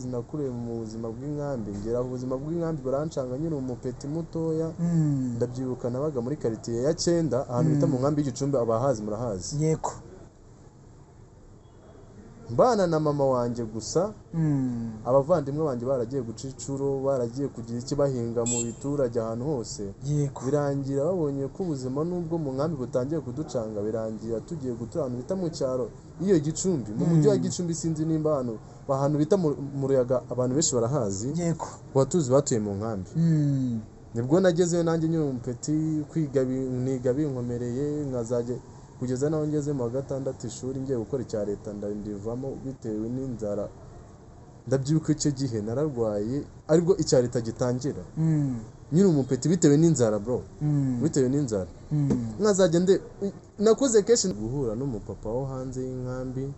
Nakuriye mu buzima bw'inkambi, ngera ubuzima bw'inkambi barancanga nyiri umupeti mutoya. Ndabyibuka nabaga muri quartier ya 9, ahantu bita mu nkambi y'Igicumbi, abahazi murahazi. Yego. Mbana na mama wanjye gusa. Abavandimwe banjye baragiye guca incuro, baragiye kugira iki, bahinga mu biturage ahantu hose. Yego. Birangira babonye ko ubuzima nubwo mu nkambi butangiye kuducanga, birangira tugiye gutura ahantu bita mu cyaro iyo Gicumbi, mu mujyi wa Gicumbi. Sinzi nimba ahantu bita mu Ruyaga abantu benshi barahazi. Yego. Abatuzi batuye mu nkambi. Nibwo nagezeyo nanjye nyiri umupeti, kwiga niga binkomereye, nkazajya kugeza naho ngeze mu wa 6 ishuri ngiye gukora icya leta ndivamo bitewe n'inzara. Ndabyibuka icyo gihe nararwaye aribwo icya leta gitangira. Nyiri umupeti bitewe n'inzara bro. Bitewe n'inzara. Nkazajya nde nakuze kenshi guhura n'umupapa wo hanze y'inkambi.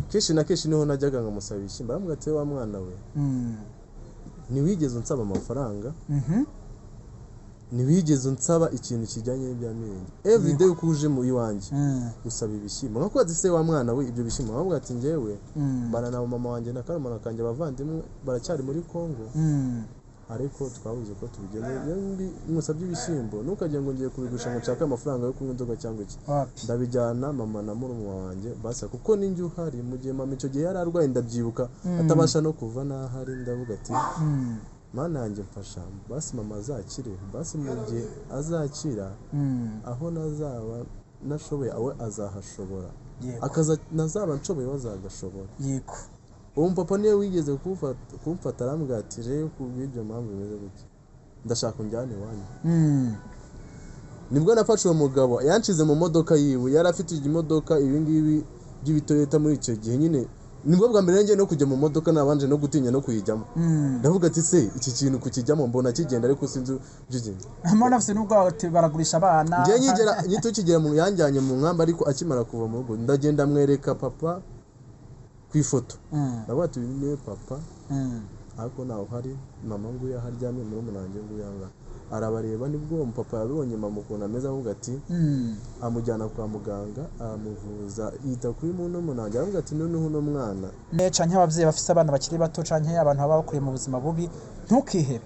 Kenshi na kenshi niho najyaga nkamusaba ibishyimbo, aramubwira ati wa mwana we, ntiwigeze unsaba amafaranga, ntiwigeze unsaba ikintu kijyanye n'ibya mirenge. Everyday uko uje mu iwanjye usaba ibishyimbo. Nkakubaza se wa mwana we ibyo bishyimbo, nkamubwira ati njyewe mbana na mama wanjye na karumuna kanjye, abavandimwe baracyari muri Kongo, ariko twabuze uko tubigenza. Iyo musabye ibishyimbo ntukajye ngo ngiye kubigurisha ngo nshake amafaranga yo kunywa inzoga cyangwa iki, ndabijyana mama na murumuna wanjye basa, kuko ninjye uhari. Mu gihe mama icyo gihe yari arwaye, ndabyibuka atabasha no kuva n'ahari, ndavuga ati mana yanjye mfasha basi mama azakire, basi mu gihe azakira aho nazaba nashoboye awe azahashobora, akaza nazaba nshoboye we azagashobora. Yego. Uwo mupapa niwe wigeze kumfata arambwira ati rero kubw'ibyo mpamvu bimeze gutya ndashaka unjyane iwanyu. Nibwo nafashe uwo mugabo yanshize mu modoka yiwe, yari afite imodoka ibi ngibi by'ibitoyota muri icyo gihe nyine. Nibwo bwa mbere ngiye no kujya mu modoka nabanje no gutinya no kuyijyamo. Ndavuga ati se iki kintu kukijyamo mbona kigenda ariko sinzi by'igenda. Mbona afite nubwo baragurisha abana. Ngiye nkigera nyito kigera mu yanjyanye mu nkambi, ariko akimara kuva mu rugo ndagenda mwereka papa ku ifoto. Ndavuga ati uyu niwe papa, ariko ntawe uhari, mama nguyu aho aryamye, murumuna wanjye nguyu aha ngaha. Arabareba, nibwo uwo mupapa yabibonye mama ukuntu ameze, avuga ati amujyana kwa muganga aramuvuza, yita kuri murumuna wanjye, aravuga ati noneho uno mwana. Canke abavyeyi bafise abana bakiri bato canke abantu baba bakuriye mu buzima bubi, ntukihebe.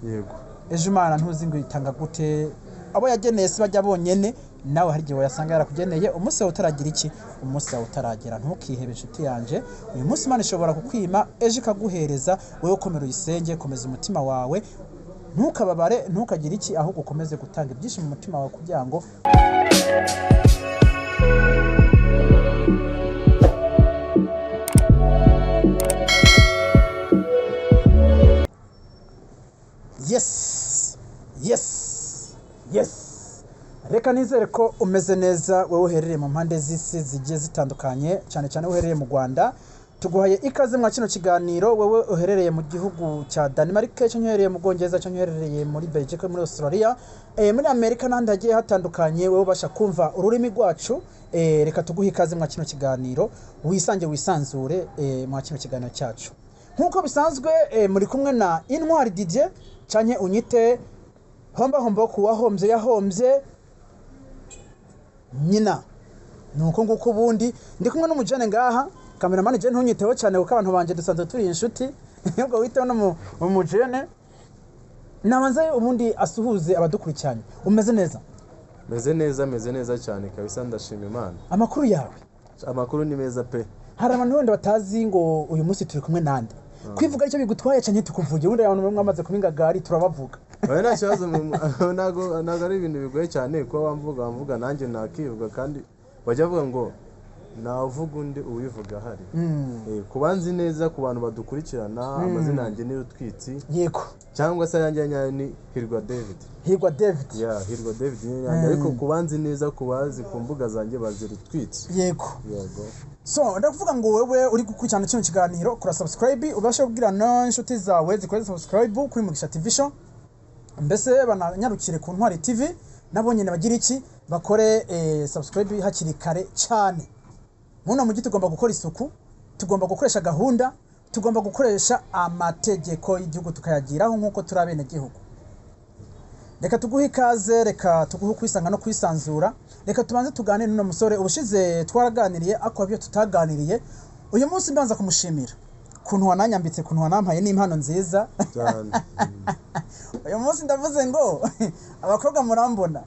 Yego. Ejo Imana ntuzi ngo itanga gute, abo yageneye si bajya bonyene, nawe hari igihe wayasanga yarakugeneye, umunsi wawe utaragira iki, umunsi wawe utaragera. Ntukihebe inshuti yanje, uyu munsi Imana ishobora kukwima ejo ikaguhereza, wowe ukomera uyisenge, komeza umutima wawe, ntukababare, ntukagire iki, ahubwo ukomeze gutanga ibyishimo mu mutima wawe kugira ngo yes yes yes. Reka nizere ko umeze neza wowe uherereye mu mpande z'isi zigiye zitandukanye, cyane cyane uherereye mu Rwanda. Tuguhaye ikaze mwa kino kiganiro, wowe uherereye mu gihugu cya Denmark, cyangwa uherereye mu Bwongereza, cyangwa uherereye muri Belgique, muri Australia, muri Amerika n'ahandi hagiye hatandukanye, wowe ubasha kumva ururimi rwacu. Reka tuguhe ikaze mwa kino kiganiro, wisange wisanzure mwa kino kiganiro cyacu. Nk'uko bisanzwe muri kumwe na Intwari Didier, canke unyite homba homba kuwahombye yahombye nyina. Nuko nguko ubundi ndi kumwe n'umujene ngaha, cameraman je ntunyiteho cyane kuko abantu banje dusanzwe turi inshuti, nubwo witeho no umujene. Nabanze ubundi asuhuze abadukurikiranye. Umeze neza? Meze neza, meze neza cyane kabisa, ndashima Imana. Amakuru yawe? Amakuru ni meza pe. Hari abantu wenda batazi ngo uyu munsi turi kumwe nande. Kwivuga icyo bigutwaye cyane tukuvuge, ubundi abantu bamwe bamaze kuba ingagari turabavuga. Oya nta kibazo, ntago ari ibintu bigoye cyane kuba wamvuga nanjye nakivuga, kandi bajya bavuga ngo navuga undi uwivuga ahari. Kubanzi neza ku bantu badukurikirana, amazina yanjye ni Rutwitsi. Yego. Cyangwa se yanjye nyayo ni Hirwa David. Hirwa David. Yeah, Hirwa David ni yanjye, ariko kubanzi neza kubazi ku mbuga zanjye bazi Rutwitsi. Yego. Yego. So ndakuvuga ngo wewe uri gukurikirana kino kiganiro, kora subscribe, ubashe kubwira n'inshuti zawe zikore subscribe kuri Mugisha TV Show, mbese bananyarukire ku Ntwari TV nabo nyine bagira iki, bakore subscribe hakiri kare cyane. Muno mujyi tugomba gukora isuku, tugomba gukoresha gahunda, tugomba gukoresha amategeko y'igihugu tukayagiraho nkuko turi abene gihugu. Reka tuguhe ikaze, reka tuguhe kwisanga no kwisanzura, reka tubanze tuganire n'uno musore. Ubushize twaraganiriye ariko ibyo tutaganiriye uyu munsi mbanza kumushimira Kuntu wananyambitse, kuntu wanampaye n'impano nziza cyane. Uyu munsi ndavuze ngo abakobwa murambona.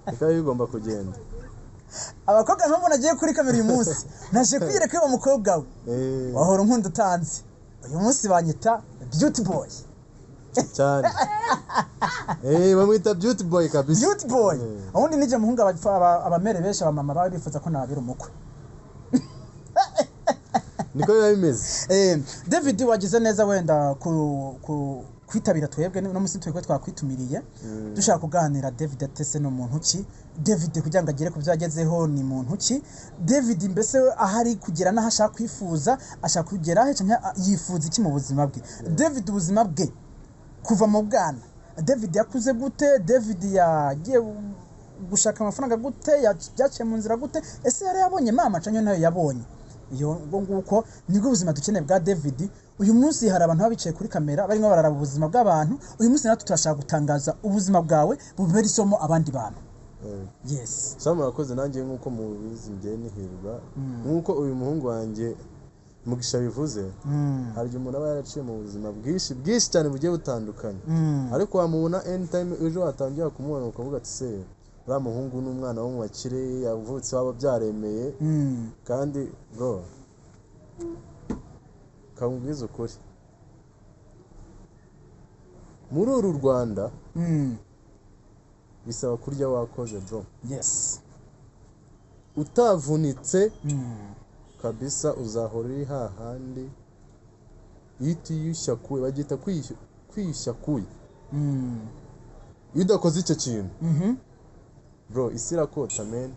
Reka bigomba kugenda. Abakobwa mpamvu nagiye kuri kamera uyu munsi, naje kwiyereka uwo mukobwa we wahora unkunda utanzi. Uyu munsi banyita Beauty Boy. Cyane, bamwita Beauty Boy kabisa. Beauty Boy. Ubundi nije muhungu abamere benshi, abamama baba bifuza ko nababera umukwe. Niko biba bimeze. David, wagize neza wenda ku kwitabira twebwe no munsi twebwe twakwitumiriye dushaka kuganira. David atese ni umuntu ki? David kugira ngo agere ku byo yagezeho ni muntu ki? David mbese ahari kugera n'aho ashaka kwifuza, ashaka kugera he canke yifuza iki mu buzima bwe? David ubuzima bwe kuva mu bwana, David yakuze gute? David yagiye gushaka amafaranga gute? Byaciye mu nzira gute? Ese yari yabonye mama canke nayo yabonye? Iyo ngo nguko nibwo buzima dukeneye bwa David. Uyu munsi hari abantu baba bicaye kuri kamera barimo bararaba ubuzima bw'abantu. Uyu munsi natwe turashaka gutangaza ubuzima bwawe bubera isomo abandi bantu. Yes. Sawa, murakoze. Nanjye nk'uko mubizi, njye nihirwa nk'uko uyu muhungu wanjye Mugisha bivuze. Hari igihe umuntu aba yaraciye mu buzima bwinshi bwinshi cyane bugiye butandukanye, ariko wamubona anytime ejo watangira kumubona ukavuga ati: "Se uriya muhungu ni umwana wo mu bakire, yavutse waba byaremeye." Kandi bro, kamubwize ukuri, muri uru Rwanda bisaba kurya wakoze, bro. Utavunitse kabisa uzahora uri hahandi. Iyo utiyushya kuya, babyita kwiyushya kuya. Iyo udakoze icyo kintu, bro, isi irakota man,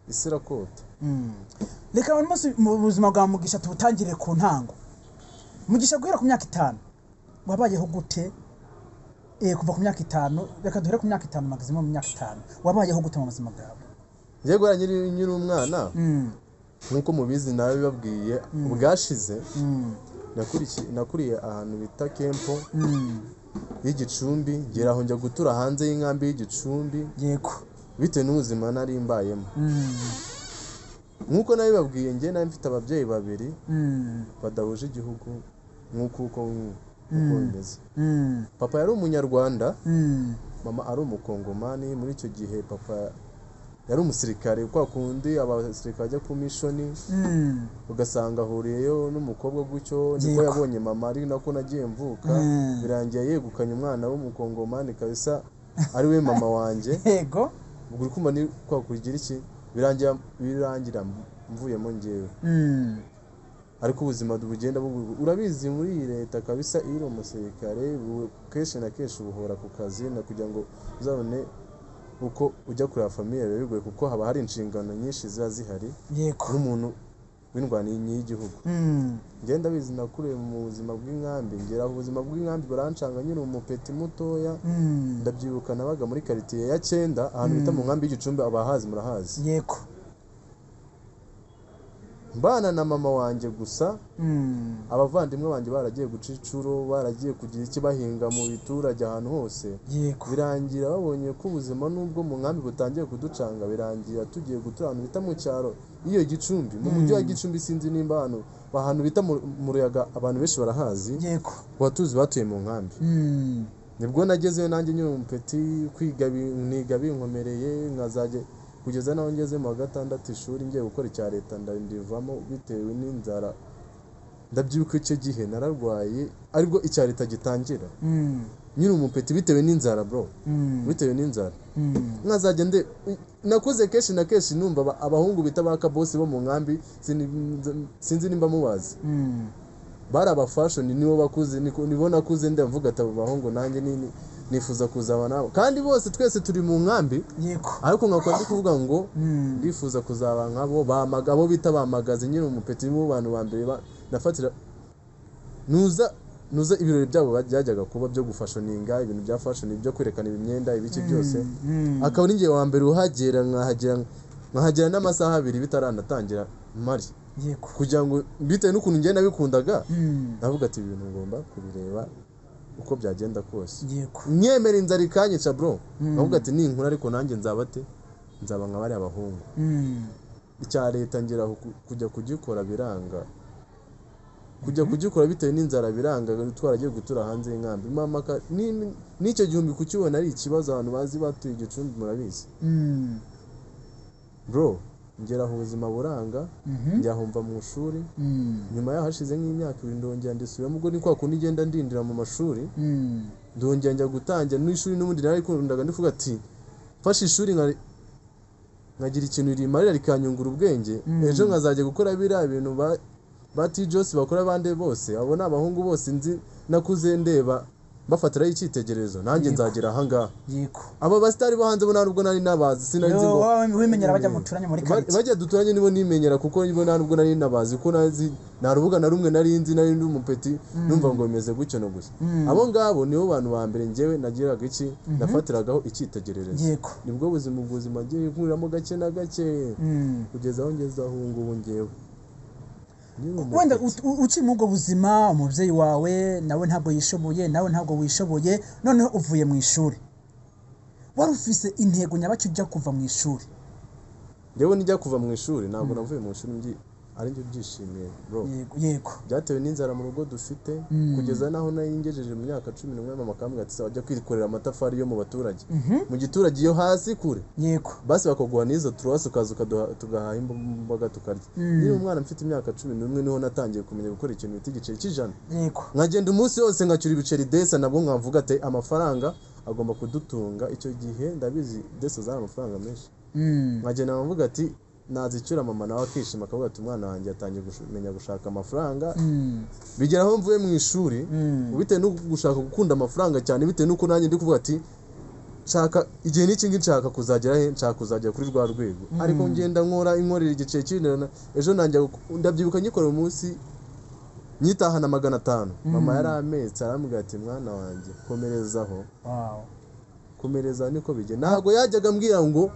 isi irakota. Reka uyu munsi mu buzima bwa Mugisha tubutangire ku ntango. Mugisha, guhera ku myaka 5 wabayeho gute? Kuva ku myaka 5, reka duhere ku myaka 5 maximum. Mu myaka 5 wabayeho gute mu buzima bwawe? Njye guhera nkiri umwana, nk'uko mubizi nabibabwiye bwashize, nakuriye ahantu bita Kempo y'Igicumbi, ngera aho njya gutura hanze y'inkambi y'Igicumbi bitewe n'ubuzima nari mbayemo. Nk'uko nabibabwiye, njye nari mfite ababyeyi babiri badahuje igihugu, nk'uko uko bimeze. Papa yari umunyarwanda, mama ari umukongomani. Muri icyo gihe papa yari umusirikare, kwa kundi abasirikare bajya ku mission, ugasanga ahuriyeyo n'umukobwa gutyo, niko yabonye mama, ari nako nagiye mvuka. Birangiye yegukanye umwana w'umukongomani kabisa, ari we mama wanjye. Ubwo uri kumva ni kwa kugira iki, birangira mvuyemo njyewe. Ariko ubuzima bugenda urabizi muri iyi leta kabisa, iyo uri umusirikare kenshi na kenshi ubuhora ku kazi, na kugira ngo uzabone uko ujya kureba famille biba bigoye, kuko haba hari inshingano nyinshi ziba zihari nk'umuntu w'indwanyi y'igihugu. Ngenda ndabizi, nakuriye mu buzima bw'inkambi, ngera ubuzima bw'inkambi burancanga nkiri umupeti mutoya. Ndabyibuka nabaga muri quartier ya 9, ahantu bita mu nkambi y'Igicumbi, abahazi murahazi. Mbana na mama wanjye gusa. Abavandimwe banjye baragiye guca incuro, baragiye kugira iki, bahinga mu biturage ahantu hose. Birangira babonye ko ubuzima nubwo mu nkambi butangiye kuducanga, birangira tugiye gutura ahantu bita mu cyaro iyo Gicumbi, mu mujyi wa Gicumbi. Sinzi nimba ahantu bita mu Ruyaga abantu benshi barahazi. Abatuzi batuye mu nkambi. Nibwo nagezeyo nanjye nyine umupeti, kwiga niga binkomereye, nkazajya kugeza naho ngeze mu wa gatandatu ishuri ngiye gukora icya leta ndivamo bitewe n'inzara. Ndabyibuka icyo gihe nararwaye aribwo icya leta gitangira, nyine umupeti, bitewe n'inzara bro, bitewe n'inzara. Nkazajya nde nakuze kenshi na kenshi numva abahungu bita ba Kabosi bo mu nkambi, sinzi nimba mubazi. Bari abafashoni, nibo bakuze, nibo nakuze ndavuga ati: "Abo bahungu nanjye nifuza kuzaba nabo." Kandi bose twese turi mu nkambi, ariko nkakora ndi kuvuga ngo ndifuza kuzaba nkabo bamaga, abo bita bamagaze. Nyine umupeti, nibo bantu ba mbere nafatira nuza ibirori byabo byajyaga kuba byo gufashoninga, ibintu bya fashion, byo kwerekana imyenda, ibiki byose, akaba ari njye wa mbere uhagera, nkahagera n'amasaha 2 bitaranatangira mari, kugira ngo bitewe n'ukuntu njye nabikundaga, navuga ati: "Ibintu ngomba kubireba uko byagenda kose." Nyemera inzara ikanyica bro, navuga ati: "Ninkura ariko nanjye nzaba te nzaba nka bariya bahungu." Icya leta ngera aho kujya kugikora biranga, kujya kugikora bitewe n'inzara biranga, twaragiye gutura hanze y'inkambi. Mama n'icyo gihumbi kukibona ari ikibazo, abantu bazi batuye Igicumbi murabizi. Bro, ngera aho ubuzima buranga, njya aho mva mu ishuri. Nyuma yaho hashize nk'imyaka 2 ndongera ndisubiramo, ubwo ni kwa kundi ngenda ndindira mu mashuri. Ndongera njya gutangira n'ishuri, n'ubundi narikundaga, ndivuga ati mfashe ishuri nkagira ikintu rimarira rikanyungura ubwenge, ejo nkazajya gukora biriya bintu ba T-Jos bakora, abandi bose, abo ni abahungu bose nzi nakuze ndeba bafatiraho icyitegererezo, nanjye nzagera aha ngaha. Aba basitari bo hanze bo nta nubwo nari nabazi, sinari nzi ngo wimenyera bajya muturanye muri quartier. Bajya duturanye nibo nimenyera, kuko nibo nta nubwo nari nabazi, kuko nazi nta rubuga na rumwe nari nzi, nari ndi umupeti, numva ngo bimeze gutyo no gusa. Abo ngabo nibo bantu ba mbere njyewe nagiraga iki, nafatiragaho icyitegererezo. Nibwo buzima, ubuzima ngiye nkuriramo gake na gake, kugeza aho ngeze aho ubu ngubu njyewe. Wenda ukiri muri ubwo buzima, umubyeyi wawe nawe ntabwo yishoboye, nawe ntabwo wishoboye, noneho uvuye mu ishuri, wari ufise intego nyabaki ujya kuva mu ishuri? Njyewe nijya kuva mu ishuri ntabwo navuye mu ishuri ari njye ubyishimiye bro. Yego. Byatewe n'inzara mu rugo dufite, kugeza naho nari ngejeje mu myaka 11, mama akambwira ati wajya kwikorera amatafari yo mu baturage, mu giturage yo hasi kure. Basi bakaguha n'izo turuwasi ukaza tugahaha imboga tukarya. Niba umwana mfite imyaka 11 niho natangiye kumenya gukora ikintu bita igiceri cy'ijana. Nkagenda umunsi wose nkacyura ibiceri desa, nabwo nkavuga ati amafaranga agomba kudutunga. Icyo gihe ndabizi desa zari amafaranga menshi. Nkagenda nkavuga ati nazicyura, mama nawe akishima akavuga ati umwana wanjye yatangiye kumenya gushaka amafaranga. Bigera aho mvuye mu ishuri, bitewe no gushaka gukunda amafaranga cyane, bitewe n'uko nanjye ndi kuvuga ati nshaka igihe n'iki ngiki, nshaka kuzagera he, nshaka kuzagera kuri rwa rwego. Ariko ngenda nkora inkorera igiceri cy'ijana, ejo nanjye ndabyibuka nyikora umunsi nyitahana 500. Mama yarametse arambwira ati mwana wanjye komerezaho. Komereza niko bigenda. Ntabwo yajyaga ambwira ngo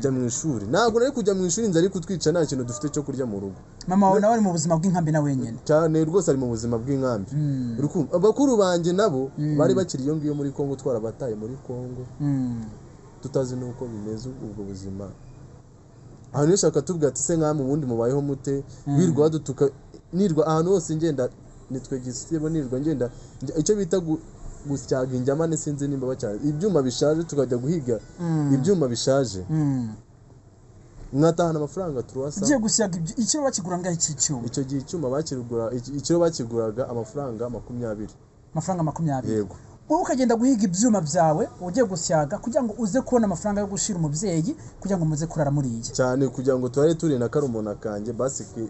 jya mu ishuri, ntabwo nari kujya mu ishuri, inzara iri kutwica, nta kintu dufite cyo kurya mu rugo. Mama wawe nawe ari mu buzima bw'inkambi na wenyine? Cyane rwose ari mu buzima bw'inkambi. Uri kumva abakuru banjye nabo bari bakiri iyo ngiyo muri Kongo, twarabataye muri Kongo, tutazi nuko bimeze ubwo buzima. Ahantu henshi bakatubwira ati se nkamwe ubundi mubayeho mute, birwa badutuka, nirwa ahantu hose ngenda nitwe gisebo, nirwa ngenda icyo bita gusyaga injyamane, sinzi nimba bacyane ibyuma bishaje, tukajya guhiga ibyuma bishaje, mwatahana amafaranga turuwasa. Ugiye gusyaga ikiro bakigura ngahe iki cyuma? Icyo gihe icyuma bakigura, ikiro bakiguraga amafaranga 20. Amafaranga 20. Yego. Wowe ukagenda guhiga ibyuma byawe ugiye gusyaga kugira ngo uze kubona amafaranga yo gushira umubyeyi, kugira ngo muze kurara muriye. Cyane, kugira ngo turare turi na karumuna kanjye basiki.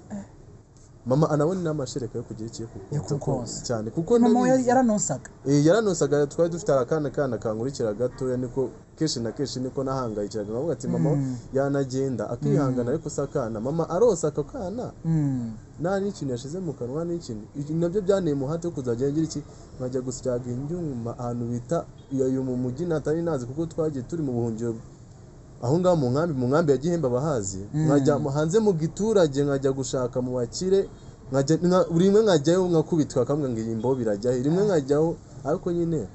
Mama anabona n'amashereka yo kugira ikiye kukonsa cyane, kuko mama yaranonsaga. Yaranonsaga, twari dufite akana kana kankurikira gatoya, niko kenshi na kenshi niko nahangayikiraga, nkavuga ati mama yanagenda akihangana, ariko sakana mama arosa ako kana nta n'ikintu yashize mu kanwa, n'ikintu nabyo byanteye umuhate wo kuzajya ngira iki, nkajya gusyaga inyuma ahantu bita iyo mu mujyi natari nazi, kuko twagiye turi mu buhungiro aho ngaho mu nkambi ya Gihembe abahazi, nkajya hanze mu giturage, nkajya gushaka mu bakire, nkajya rimwe nkajyayo nkakubitwa akamwe ngo iyi mbo birajya he, rimwe nkajyaho, ariko nyine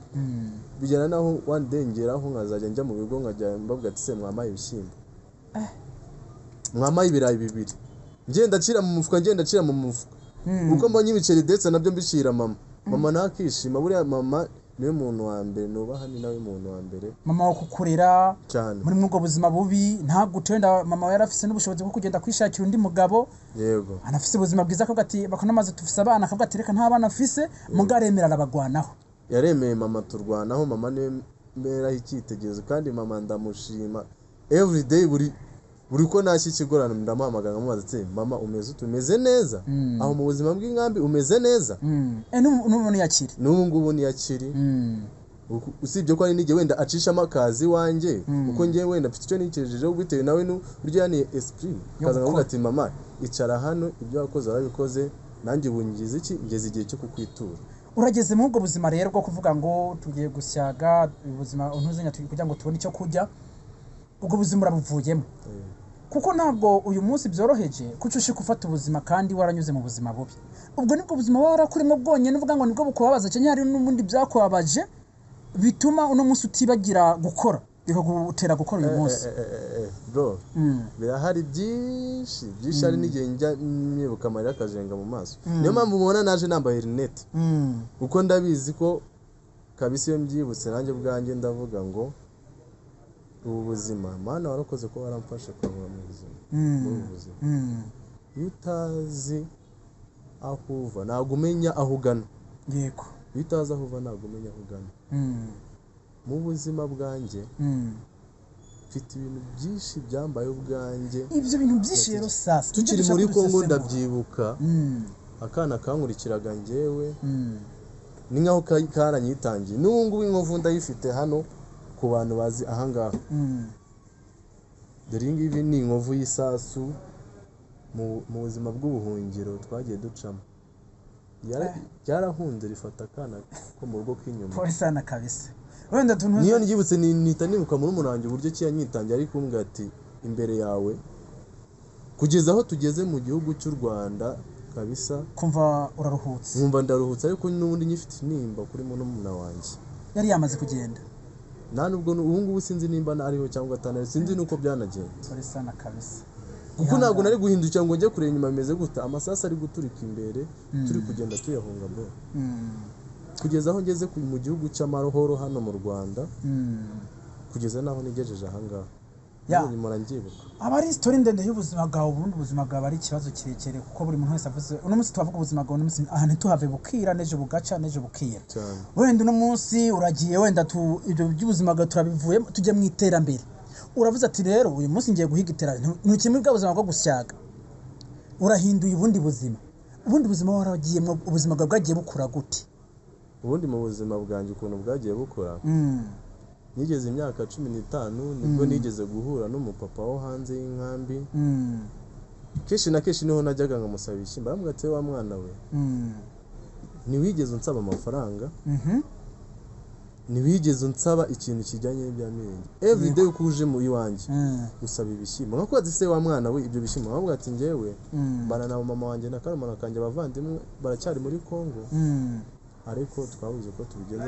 bigera naho wandengeraho nkazajya njya mu bigo nkajya mbabwira ati se mwamaye ibishyimbo, mwamaye ibirayi 2, ngenda acira mu mufuka, ngenda acira mu mufuka, uko mbonye ibiceri ndetse nabyo mbishira mama. Mama nakishima, buriya mama niwe muntu wa mbere nubaha, ni nawe muntu wa mbere. Mama wakukurera cyane muri ubwo buzima bubi, ntabwo utenda. Mama yarafise n'ubushobozi bwo kugenda kwishakira undi mugabo. Yego. Anafise ubuzima bwiza, akavuga ati bakanamaze tufise abana, akavuga ati reka nta bana mfise, mugaremera arabagwanaho. Yaremeye mama turwanaho, mama niwe mberaho icyitegererezo, kandi mama ndamushima every day, buri ko nashyi ikigorana ndamuhamagara nkamubaza ati mama umeze ute, umeze neza aho mu buzima bw'inkambi, umeze neza? N'ubu niyakiri, n'ubu ngubu niyakiri. Usibye ko ari n'igihe wenda acishamo akazi wanjye, uko ngiye wenda mfite icyo nikejejeho bitewe nawe n'uburyo yaniye esprit, akaza nkavuga ati mama icara hano, ibyo wakoze warabikoze, nanjye ubu ngize iki, ngeze igihe cyo kukwitura. Urageze muri ubwo buzima rero bwo kuvuga ngo tugiye gusyaga ubuzima ntuzenya kugira ngo tubone icyo kurya, ubwo buzima urabuvuyemo. Kuko ntabwo uyu munsi byoroheje kuko ushika ufata ubuzima kandi waranyuze mu buzima bubi. Ubwo nibwo buzima warakurimo bwonyine, uvuga ngo nibwo bukubabaza cyane, hari n'ubundi byakubabaje bituma uno munsi utibagira gukora. Bikagutera gukora uyu munsi. Bro, birahari byinshi byinshi, hari n'igihe njya nibuka amarira akajenga mu maso. Niyo mpamvu mubona naje nambaye rinete, kuko ndabizi ko kabisa iyo mbyibutse nanjye ubwanjye ndavuga ngo ubu buzima, Mana warakoze ko waramfashe ukabura mu buzima, muri ubu buzima. Iyo utazi aho uva ntabwo umenya aho ugana. Yego. Iyo utazi aho uva ntabwo umenya aho ugana. Mu buzima bwanjye mfite ibintu byinshi byambaye ubwanjye. Ibyo bintu byinshi rero sasa tukiri muri Kongo ndabyibuka, akana kankurikiraga njyewe, ni nkaho karanyitangiye. N'ubu ngubu inkovu ndayifite hano ku bantu bazi ahangaha. Dore iyi ngiyi ni inkovu y'isasu mu buzima bw'ubuhungiro twagiye ducamo. Byarahunze rifata akana ko mu rugo k'inyuma. Pole sana kabisa. Wenda niyo ndyibutse nita nibuka muri umunange uburyo ki yanyitangiye, ari kumbwira ati imbere yawe kugeza aho tugeze mu gihugu cy'u Rwanda kabisa. Kumva uraruhutse. Nkumva ndaruhutse, ariko n'ubundi nyifite intimba kuri murumuna wanjye. Yari yamaze kugenda. Nta nubwo ubu ngubu sinzi nimba ariho cyangwa atanari, sinzi nuko byanagenze. Pole sana kabisa. Kuko ntabwo nari guhindukira ngo njye kureba inyuma bimeze gute, amasasu ari guturika imbere, turi kugenda tuyahunga bro. Kugeza aho ngeze mu gihugu cy'amahoro hano mu Rwanda, kugeza naho nigejeje aha ngaha. Aba ari story ndende y'ubuzima bwawe. Ubundi ubuzima bwawe ari ikibazo kirekire, kuko buri muntu wese avuze uno munsi tubavuga ubuzima bwawe, uno munsi aha ntituhave bukira, n'ejo bugaca, n'ejo bukira. Wenda uno munsi uragiye, wenda ibyo by'ubuzima bwawe turabivuyemo, tujye mu iterambere. Uravuze ati rero uyu munsi ngiye guhiga iterambere, ntukimwe bwa buzima bwo gusyaga, urahinduye ubundi buzima. Ubundi buzima waragiyemo, ubuzima bwawe bwagiye bukura gute? Ubundi mu buzima bwanjye ukuntu bwagiye bukura, nigeze imyaka 15 nibwo nigeze guhura n'umupapa wo hanze y'inkambi. Kenshi na kenshi niho najyaga nkamusaba ibishyimbo, aramubwira ati wa mwana we, ntiwigeze unsaba amafaranga, ntiwigeze unsaba ikintu kijyanye n'ibya mirenge. Everyday uko uje mu iwanjye usaba ibishyimbo, nkakubaza se wa mwana we ibyo bishyimbo, nkamubwira ati njyewe mbana na mama wanjye na karumuna kanjye, abavandimwe baracyari muri Kongo, ariko twabuze uko tubigenza.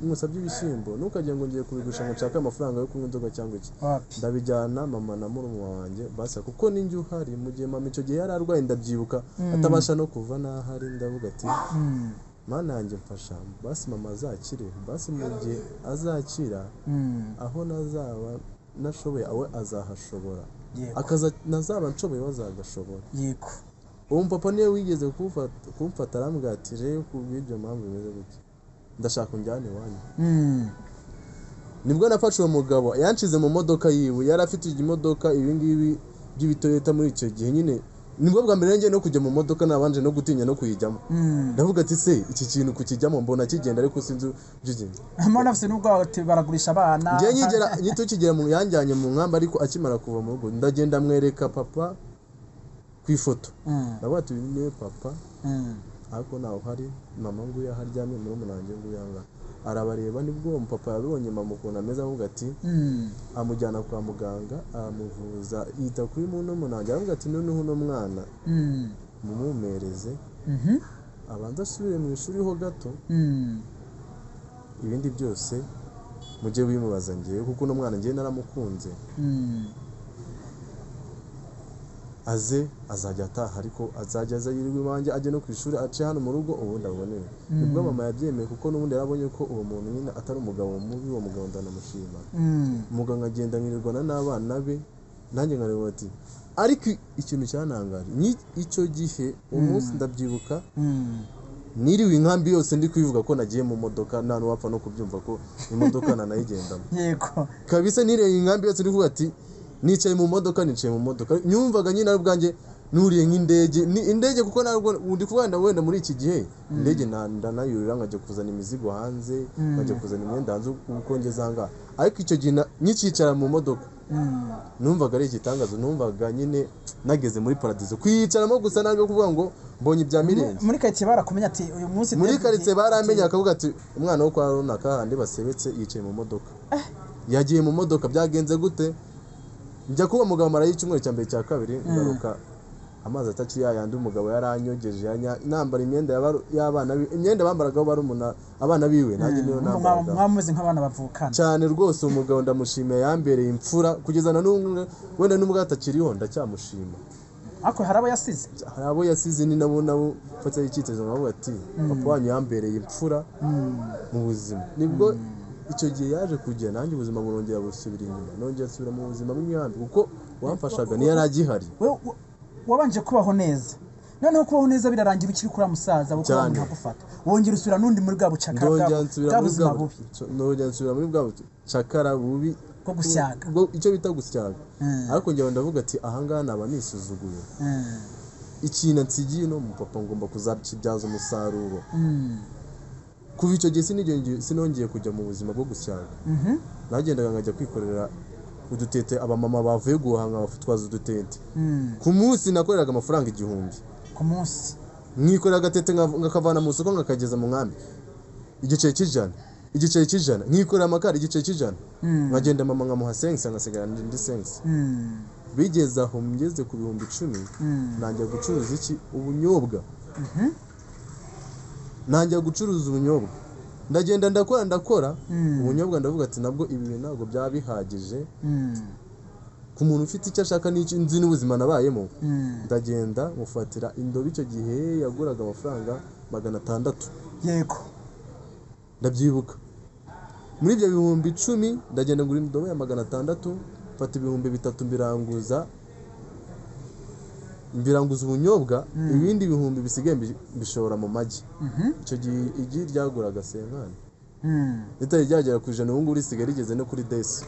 Musabye ibishyimbo ntukagira ngo ngiye kubigurisha ngo nshake amafaranga yo kunywa inzoga cyangwa iki, ndabijyana mama na murumuna wanjye basa, kuko ninjye uhari. Mu gihe mama icyo gihe yari arwaye ndabyibuka, atabasha no kuva n'ahari, ndavuga ati Mana yanjye mfasha basi mama azakire, basi mu gihe azakira aho nazaba nashoboye awe azahashobora, akaza nazaba nshoboye we azagashobora. Yego. Uwo papa niwe wigeze kumfata arambwira ati rero kubw'ibyo mpamvu bimeze gutya ndashaka unjyane iwanyu. Nibwo nafashe uwo mugabo yanshize mu modoka yiwe, yari afite imodoka ibi ngibi by'ibitoyota muri icyo gihe nyine. Nibwo bwa mbere ngiye no kujya mu modoka nabanje no gutinya no kuyijyamo. Ndavuga ati se iki kintu kukijyamo mbona kigenda ariko sinzi byigenda. Mbona afite nubwo baragurisha abana. Ngiye nkigera nyitukigera mu yanjyanye mu nkambi, ariko akimara kuva mu rugo ndagenda mwereka papa ku ifoto. Ndavuga ati uyu niwe papa, ariko ntawe uhari, mama nguyu aho aryamye, murumuna wanjye nguyu aha ngaha. Arabareba, nibwo uwo papa yabibonye mama ukuntu ameze, avuga ati amujyana kwa muganga aramuvuza, yita kuri murumuna wanjye, aravuga ati noneho uno mwana mumumereze abanza asubire mu ishuri ho gato, ibindi byose mujye bimubaza ngewe, kuko uno mwana ngewe naramukunze. Aze azajya ataha, ariko azajya aza yirirwa iwanjye, ajye no ku ishuri, ace hano mu rugo ubundi abonere. Nibwo mama yabyemeye, kuko n'ubundi yarabonye ko uwo muntu nyine atari umugabo mubi, uwo mugabo ndanamushima. Umuganga agenda nkirirwana n'abana be, nanjye nkareba ati ariko ikintu cyanangaje ni icyo gihe umunsi ndabyibuka, niriwe inkambi yose ndi kwivuga ko nagiye mu modoka, nta n'uwapfa no kubyumva ko imodoka nanayigendamo. Yego. Kabisa niriwe inkambi yose ndi kuvuga ati nicaye mu modoka, nicaye mu modoka, nyumvaga nyine ari ubwanjye nuriye nk'indege, ni indege kuko ntabwo ndi kuvuga wenda muri iki gihe indege ndanayurira nkajya kuzana imizigo hanze, nkajya kuzana imyenda hanze uko ngeze aha ngaha. Ariko icyo gihe nkikicara mu modoka numvaga ari igitangazo, numvaga nyine nageze muri paradizo. Kuyicaramo gusa ntabwo kuvuga ngo mbonye ibya mirenge. Muri karitsiye barakumenya ati uyu munsi muri karitsiye baramenye akavuga ati umwana wo kwa runaka handi basebetse yicaye mu modoka. Yagiye mu modoka byagenze gute? Njya kuba mugabo mara y'icyumweru cya mbere cya kabiri ngaruka Amazi atakiri yayandi, umugabo yaranyogeje, nambara imyenda y'abana, imyenda bambaragaho barumuna abana biwe, nanjye niyo nambaraga. Mwameze nk'abana bavukana cyane rwose. Umugabo ndamushimiye, yambereye imfura kugeza na n'ubu, wenda n'ubwo atakiriho ndacyamushima. Ariko hari abo yasize, hari abo yasize, ni nabo mfata icyitegererezo nkavuga ati papa wanyu yambereye imfura mu buzima. Nibwo icyo gihe yaje kujya, nanjye ubuzima burongera busubira inyuma, nongera nsubira mu buzima bw'inkambi kuko uwamfashaga niyo yari agihari. Wabanje kubaho neza, noneho kubaho neza birarangira ukiri kuri musaza kuko ntagufata, wongera usubira n'undi muri bwa bucakara bwa buzima bubi. Nongera nsubira muri bwa bucakara bubi bwo gusyaga, icyo bita gusyaga. Ariko njyewe ndavuga ati ahangaha naba nisuzuguye, ikintu nsigiye no mu papa ngomba kuzakibyaza umusaruro. Kuva icyo gihe sinongeye kujya mu buzima bwo gusyaga. Nagendaga nkajya kwikorera udutete, abamama bavuye guhanga bafatwaza udutete. Ku munsi nakoreraga amafaranga 1000 ku munsi, mwikorera agatete ngakavana mu isoko ngakageza mu nkambi, igiceri cy'ijana, igiceri cy'ijana, nkikorera amakara igiceri cy'ijana, nkagenda mama nkamuha sensi, ngasigara ndi sensi. Bigeze aho ngeze ku 10,000, nanjya gucuruza iki ubunyobwa. Nanjya gucuruza ubunyobwa, ndagenda ndakora ubunyobwa, ndavuga ati nabwo ibi bintu ntabwo byaba bihagije ku muntu ufite icyo ashaka n'icyo nzi n'ubuzima nabayemo. Ndagenda mufatira indobo, icyo gihe yaguraga amafaranga 600. Yego ndabyibuka. Muri ibyo 10,000 ndagenda ngura indobo ya 600, mfata 3,000 mbiranguza ubunyobwa, ibindi 1,000 bisigaye mbishora mu magi. Icyo gihe igi ryaguraga senkani, ritari ryagera ku 100, ubu ngubu risigaye rigeze no kuri desi.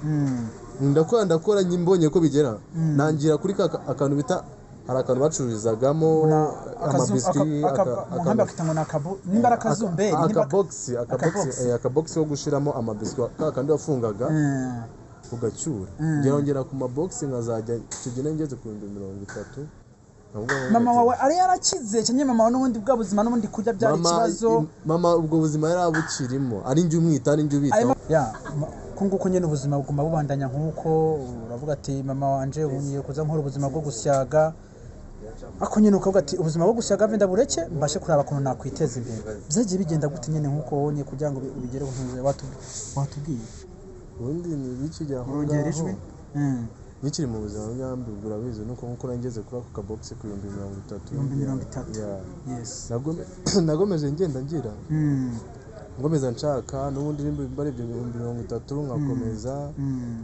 Ndakora mbonye ko bigera, nangira kuri akantu bita, hari akantu bacururizagamo amabiswi, akabogisi ko gushiramo amabiswi, ka kandi wafungaga ugacyura. Ngera ku mabogisi nkazajya icyo gihe ngeze ku 30,000. Mama wawe ari yarakize cyane, mama wawe n'ubundi bwa buzima n'ubundi kurya byari ikibazo. Mama ubwo buzima yari abukirimo, ari njye umwita, ari njye ubitaho. Kunguko nyene ubuzima buguma bubandanya nkuko uravuga ati mama wanje ngiye kuza nkora ubuzima bwo gusyaga, ako nyene ukavuga ati ubuzima bwo gusyaga venda bureke mbashe kuraba kuntu nakwiteza imbere. Byagiye bigenda gute nyene nkuko wonye kugira ngo ubigere ntuze watubwiye ubundi ni bikijya aho ngaho. Nikiri mu buzima bw'inkambi urabizi nuko nkuko nageze kuri ako kabogisi ku 30,000. 30,000. Yes. Nagomeje ngenda ngira ngomeza nshaka n'ubundi nimba ari ibyo 30,000 nkakomeza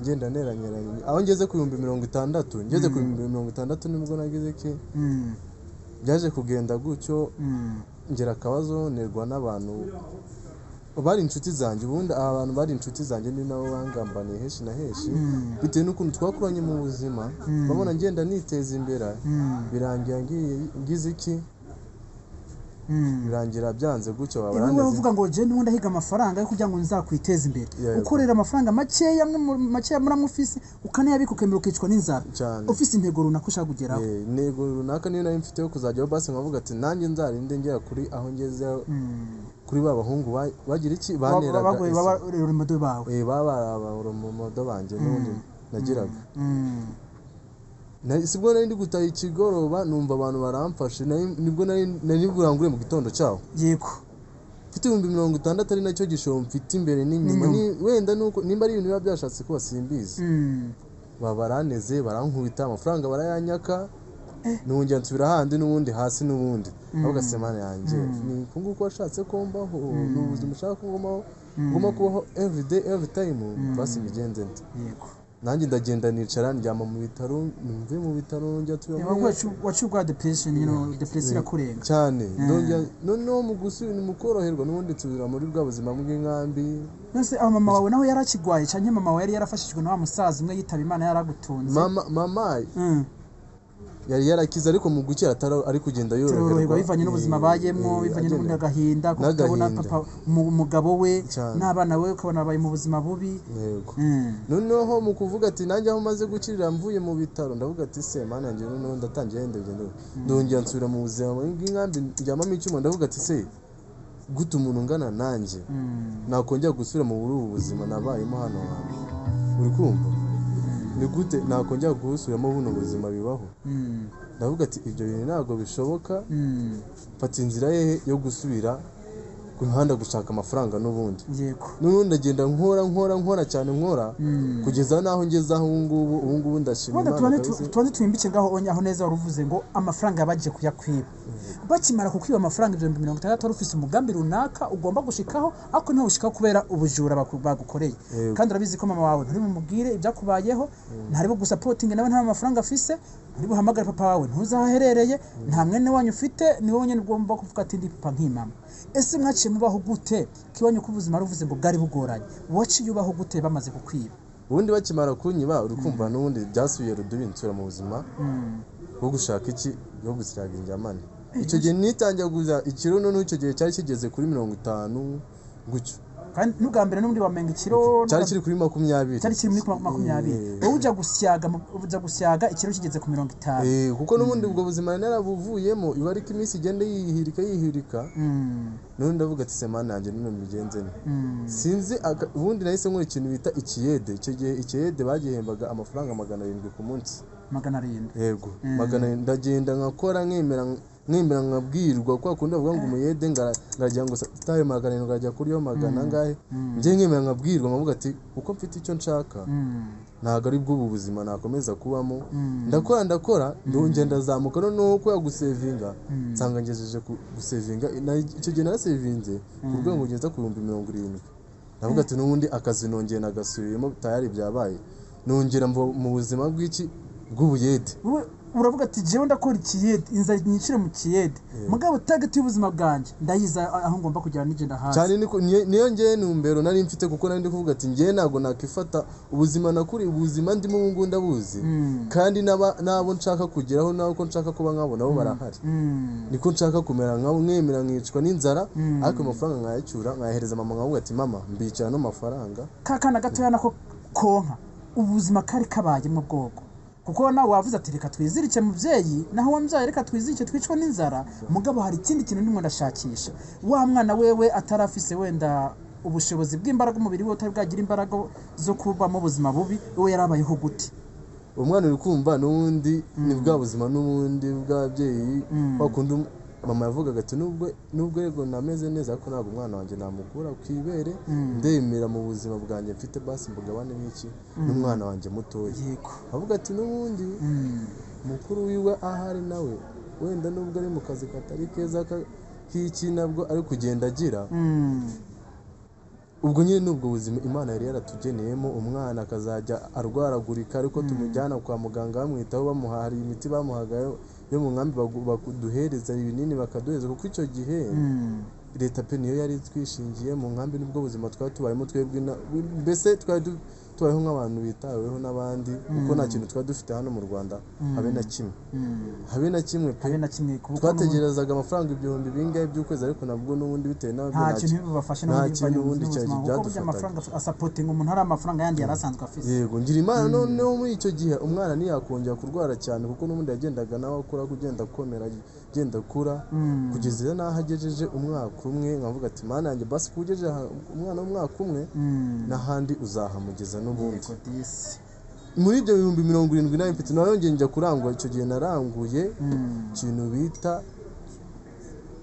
ngenda neranyeranye aho ngeze ku 60,000, ngeze ku 60,000 nibwo nageze ke byaje kugenda gutyo. Ngera akabazo nerwa n'abantu bari inshuti zanjye, ubundi aba bantu bari inshuti zanjye ni nabo bangambaniye heshi na heshi, bitewe n'ukuntu twakuranye mu buzima, babona ngenda niteza imbere, birangira ngize iki, birangira byanze gutyo. Babaraneze uvuga ngo je n'ubundi ahiga amafaranga yo kugira ngo nzakwiteze imbere, ukorera amafaranga makeya makeya muri amufisi ukanayabika ukemera ukicwa n'inzara, ufise intego runaka ushaka kugeraho. Intego runaka niyo nari mfite yo kuzajyaho, basi nkavuga ati nanjye nzarinde ngera kuri aho ngeze, kuri ba bahungu bagira iki baneraga urumodo bawe, baba urumodo banjye n'ubundi nagiraga. Sibwo nari ndi gutaha ikigoroba numva abantu baramfashe, nibwo nari burangure mu gitondo cyaho. Yego mfite 60,000 ari nacyo gishoro mfite imbere n'inyuma, wenda nuko nimba ari ibintu biba byashatse kuba simbizi. Babaraneze barankubita amafaranga barayanyaka, nongera nsubira handi n'ubundi hasi n'ubundi. Avuga se mana yanjye ni kunguko washatse ko mbaho, ni ubuzima ushaka ko ngumaho, nguma kubaho every day every time, basi mbigenze nte. Yego nanjye ndagenda nicara ndyama mu bitaro, mve mu bitaro njya tuya wacubwa depression, depression irakurenga cyane. Ndongera noneho mu gusubira mu koroherwa n'ubundi nsubira muri bwa buzima bw'inkambi. Nose aho mama wawe naho yarakigwaye cyane, mama wawe yari yarafashijwe na wa musaza umwe yitaba Imana yaragutunze. Mama yari yarakize ariko mu gukira ari kugenda yoroherwa bivanye n'ubuzima bayemwo, bivanye n'ubundi agahinda kuko utabona papa umugabo we n'abana we ukabona babaye mu buzima bubi. Yego. Noneho mu kuvuga ati nanjye aho maze gukirira mvuye mu bitaro ndavuga ati se mana yanjye noneho ndatangiye ndagenda ndongera nsubira mu buzima bw'inkambi ndyamamo icyuma, ndavuga ati se gute umuntu ungana nanjye nakongera gusubira mu buri buzima nabayemo hano hantu, uri kumva ni gute nakongera gusubiramo buno buzima bibaho. Ndavuga ati ibyo bintu ntabwo bishoboka. Mfata inzira ye yo gusubira ku mihanda gushaka amafaranga n'ubundi. Yego. N'ubundi ndagenda nkora cyane nkora kugeza naho ngeze aho ubu ngubu ndashima Imana. Tubanze twimbike ngaho aho neza wari uvuze ngo amafaranga yabagiye kuyakwiba. Bakimara kukwiba amafaranga 60,000 wari ufise umugambi runaka ugomba gushikaho, ariko ntiwushikaho kubera ubujura bagukoreye. Kandi urabizi ko mama wawe nturi bumubwire ibyakubayeho, ntari bugusapotinge nawe nta mafaranga afise, nturi buhamagare papa wawe ntuzaherereye, nta mwene wanyu ufite, ni wowe nyine ugomba kuvuga ati ndi papa nk'imama. Ese mwaciye mubaho gute? Kiwanyu ko ubuzima ruvuze ngo bwari bugoranye, waciye ubaho gute bamaze kukwiba? Ubundi bakimara kunyiba uri kumva n'ubundi byasubiye rudubi, nsubira mu buzima bwo gushaka iki, bwo gusiraga injyamane. Icyo gihe nitangiye kuguza ikiro, noneho icyo gihe cyari kigeze kuri 50 gutyo. Kandi n'ubwa mbere n'ubundi wamenga ikiro cyari kiri kuri 20. Cyari kiri muri 20. Wowe ujya gusyaga ikiro kigeze ku 50. Kuko n'ubundi ubwo buzima narabuvuyemo, iba ariko iminsi igenda yihirika. None ndavuga ati semana yanjye none mbigenze nte? Sinzi, ubundi nahise nkora ikintu bita ikiyede. Icyo gihe ikiyede bagihembaga amafaranga 700 ku munsi. 700. Yego, 700. Ndagenda nkakora nkemera nkabwirwa kwa kundi bavuga ngo umuyede ngaragira ngo tayo 700 ngajya kuri yo magana angahe. Njye nkemera nkabwirwa nkavuga ati uko mfite icyo nshaka ntabwo ari bw'ubu buzima nakomeza kubamo. Ndakora ndongera ndazamuka, noneho kubera gusevinga nsanga ngejeje gusevinga. Icyo gihe narasevinze ku rwego ngeza ku 70,000. Ndavuga ati n'ubundi akazi nongeye nagasubiyemo tayari byabaye, nongera mu buzima bw'iki bw'ubuyede. Uravuga ati jewe ndakora ikiyede, inzara nyicire mu kiyede, mugabo target y'ubuzima bwanjye ndayiza aho ngomba kugera nigenda hasi cyane. Niyo ngewe numbero nari mfite, kuko nari ndi kuvuga ati ngewe ntabwo nakifata ubuzima nakuri, ubuzima ndimo ubu ngubu ndabuzi, kandi n'abo nshaka kugeraho n'abo nshaka kuba nkabo nabo barahari. Niko nshaka kumera nkabo, nkemera nkicwa n'inzara, ariko amafaranga nkayacyura nkayahereza mama, nkavuga ati mama mbikira no mafaranga. Kakana gatoya nako konka ubuzima kari kabayemo bwoko, kuko nawe wavuze ati reka twizirike mubyeyi, naho wambyaye reka twizirike twicwe n'inzara, mugabo hari ikindi kintu ndimo ndashakisha. Wa mwana wewe atarafise wenda ubushobozi bw'imbaraga, umubiri we utari bwagira imbaraga zo kubamo ubuzima bubi, we yarabayeho gute? Umwana uri kumva n'ubundi ni bwa buzima n'ubundi bw'ababyeyi bakunda. Mama yavugaga ati nubwo yego nameze neza, ariko ntabwo umwana wanjye namukura ku ibere, ndemera mu buzima bwanjye mfite basi mbugabane n'iki n'umwana wanjye mutoya. Avuga ati n'ubundi mukuru wiwe ahari nawe wenda nubwo ari mu kazi katari keza k'iki nabwo ari kugenda agira. Ubwo nyine n'ubwo buzima Imana yari yaratugeneyemo, umwana akazajya arwaragurika ariko tumujyana kwa muganga bamwitaho, bamuha hari imiti bamuhaga yo mu nkambi, baduhereza ibinini bakaduhereza, kuko icyo gihe leta pe niyo yari twishingiye mu nkambi. Nubwo buzima twari tubayemo twebwe, mbese twari tubayeho nk'abantu bitaweho n'abandi, kuko nta kintu twari dufite hano mu Rwanda, habe na kimwe, habe na kimwe pe. Twategerezaga amafaranga 1000 bingahe by'ukwezi, ariko nabwo n'ubundi bitewe n'ababyeyi nta kintu bibafashe, nta kintu ubundi byadufataga. Amafaranga asapotinga umuntu hari amafaranga yandi yari asanzwe afite. Yego, ngira Imana noneho muri icyo gihe umwana ntiyakongera kurwara cyane, kuko n'ubundi yagendaga nawe akura, kugenda akomera, agenda akura, kugeza n'aho agejeje umwaka umwe. Nkavuga ati Mana yanjye basi kugejeje umwana w'umwaka umwe n'ahandi uzahamugeza n'ubundi. Muri ibyo 70,000 nari mfite, narongeye njya kurangura. Icyo gihe naranguye ikintu bita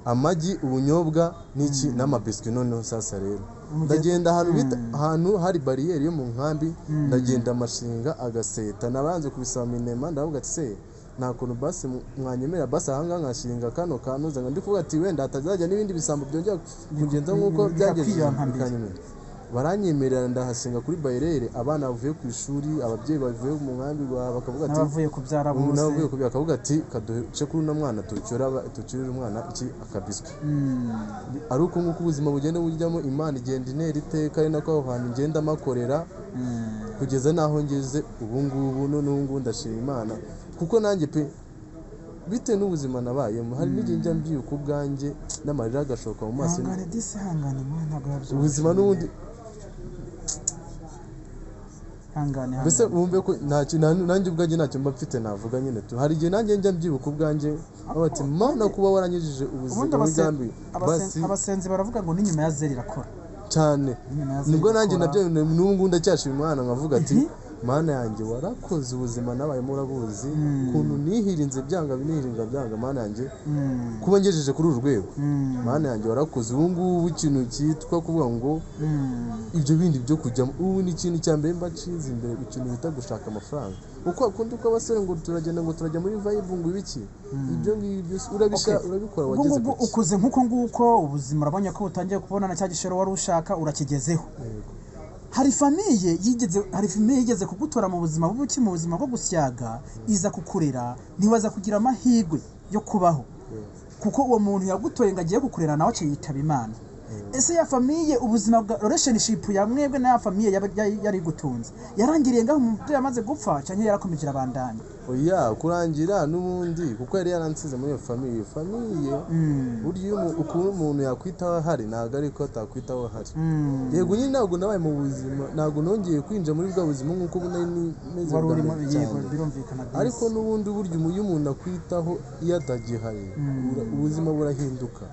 amagi, ubunyobwa n'iki n'amabiswi. Noneho sasa rero ndagenda ahantu bita ahantu hari bariyeri yo mu nkambi, ndagenda amashinga agaseta, nabanze kubisaba minema, ndavuga ati se nta kuntu basi mwanyemera basi ahangaha nkashinga kano kanuza, ndi kuvuga ati wenda hatazajya n'ibindi bisambo byongera kugenza nk'uko byageze bikanyemera. Baranyemerera ndahashinga kuri bariyeri, abana bavuye ku ishuri, ababyeyi bavuye mu nkambi bakavuga ati n'abavuye kubyara bose, n'abavuye kubyara bakavuga ati kaduce kuri uno mwana tucyurire umwana iki akabiswi. Ari uko nguko ubuzima bugenda bujyamo, Imana igenda intera iteka, ari nako aho hantu ngenda makorera kugeza n'aho ngeze ubu ngubu. None ubu ngubu ndashima Imana, kuko nanjye pe bitewe n'ubuzima nabayemo, hari n'igihe njya mbyuka ubwanjye n'amarira agashoka mu maso. Ubuzima n'ubundi mbese wumve ko nanjye ubwanjye ntacyo mba mfite navuga nyine tu. Hari igihe nanjye njya mbyibuka ubwanjye bati Mana kuba waranyujije ubuzima bw'imigambi. Abasenzi baravuga ngo n'inyuma ya zeri irakora cyane, nibwo nanjye nabyo n'ubu ngubu ndacyashima Imana, nkavuga ati Mana yanjye warakoze, ubuzima nabayemo urabuzi, ukuntu nihirinze byanga binihiringa byanga, Mana yanjye kuba ngejeje kuri uru rwego, Mana yanjye warakoze. Ubu ngubu ikintu cyitwa kuvuga ngo ibyo bindi byo kujyamo, ubu ni ikintu cya mbere mba nshinze imbere, ikintu bita gushaka amafaranga. Uko akunda uko abasore ngo turagenda ngo turajya muri vibe ngo ibiki, ibyo ngibyo urabikora Ubwo wageze ngubwo ku ki? Ukuze nk'uko nguko, ubuzima urabonye ko butangiye kubona na cya gishoro wari ushaka urakigezeho. Yego. Hari famille yigeze kugutora mu buzima bubi, mu buzima bwo gusyaga, iza kukurera, ntiwaza kugira amahirwe yo kubaho kuko uwo muntu yagutoye ngo agiye kukurera nawe aciye yitaba Imana. Ese ya famille, ubuzima bwa relationship ya mwebwe na ya famille yari igutunze yarangiriye ngaho umubyeyi amaze gupfa, cyangwa yarakomeje irabandanya? Oya, kurangira n'ubundi kuko yari yaransize muri iyo famille. Burya iyo ukuntu umuntu yakwitaho ahari, ntabwo ariko atakwitaho ahari. Yego nyine, ntabwo nabaye mu buzima, ntabwo nongeye kwinjira muri bwa buzima nk'uko nari meze Wari bwa urimo mbere yego cyane. Birumvikana byiza. Ariko n'ubundi burya iyo umuntu akwitaho iyo atagihari, ubuzima burahinduka.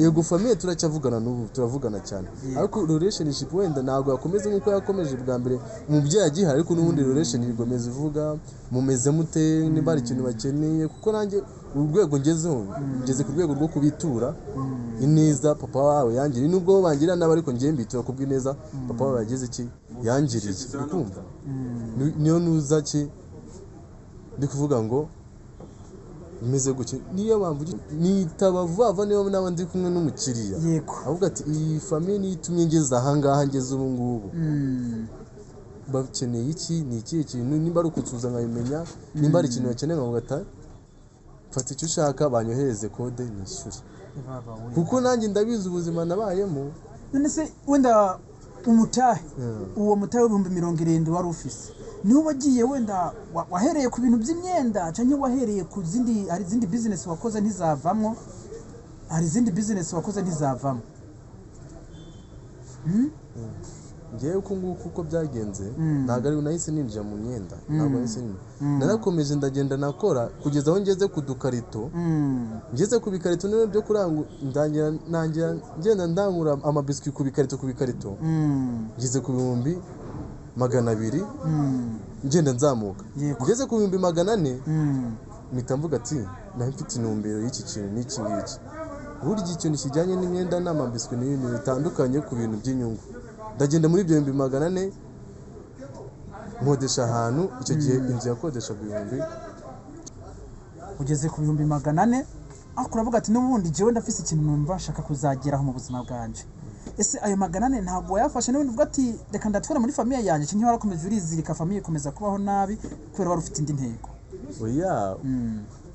Yego, famille turacyavugana n'ubu, turavugana cyane, ariko relationship wenda ntabwo yakomeza nk'uko yakomeje bwa mbere umubyeyi agihari, ariko n'ubundi relationship igomeza ivuga mumeze mute, niba hari ikintu bakeneye, kuko nanjye urwego ngezeho, ngeze ku rwego rwo kubitura ineza papa wawe yangiriye, nubwo bo bangirira nabi, ariko ngiye mbitura kubw'ineza papa wawe yagize iki, yangiriye. Ukumva niyo nuza ki ndi kuvuga ngo meze gutya, niyo mpamvu nitaba vuba vuba niyo naba ndi kumwe n'umukiriya, ahubwo ati iyi famille niyo itumye ngeze ahangaha ngeze ubu ngubu, bakeneye iki, ni ikihe kintu, nimba ari ukunsuhuza nkabimenya, nimba hari ikintu bakeneye nkavuga ati fata icyo ushaka, banyohereze code nishyure, Baba we. kuko nanjye ndabizi ubuzima nabayemo. None se wenda umutahe, uwo mutahe w'70,000 wari ufise, niwo wagiye wenda wahereye ku bintu by'imyenda, cyangwa wahereye ku zindi, hari izindi business wakoze ntizavamwo, hari izindi business wakoze ntizavamo? Ngewe uko nguko uko byagenze, ntabwo ari nahise ninjira mu myenda, ntabwo nahise ninjira, narakomeje ndagenda nakora kugeza aho ngeze ku dukarito, ngeze ku bikarito niba byo kurangura, ndangira ntangira ngenda ndangura amabiswi ku bikarito ku bikarito, ngeze ku 200,000, ngenda nzamuka, ngeze ku 400,000, mpita mvuga ati nari mfite intumbero y'iki kintu n'iki ngiki. Burya ikintu kijyanye n'imyenda n'amabiswi ni ibintu bitandukanye ku bintu by'inyungu. Ndagenda muri ibyo 400,000 nkodesha ahantu, icyo gihe inzu yakodeshaga ibihumbi Ugeze ku 400,000, ariko uravuga ati n'ubundi njyewe ndafise ikintu numva nshaka kuzageraho mu buzima bwanje. Ese ayo 400 ntabwo wayafashe n'ubundi uvuga ati reka ndatwara muri famille yanjye, cyangwa warakomeje urizirika famille ikomeza kubaho nabi kubera wari ufite indi ntego? Oya,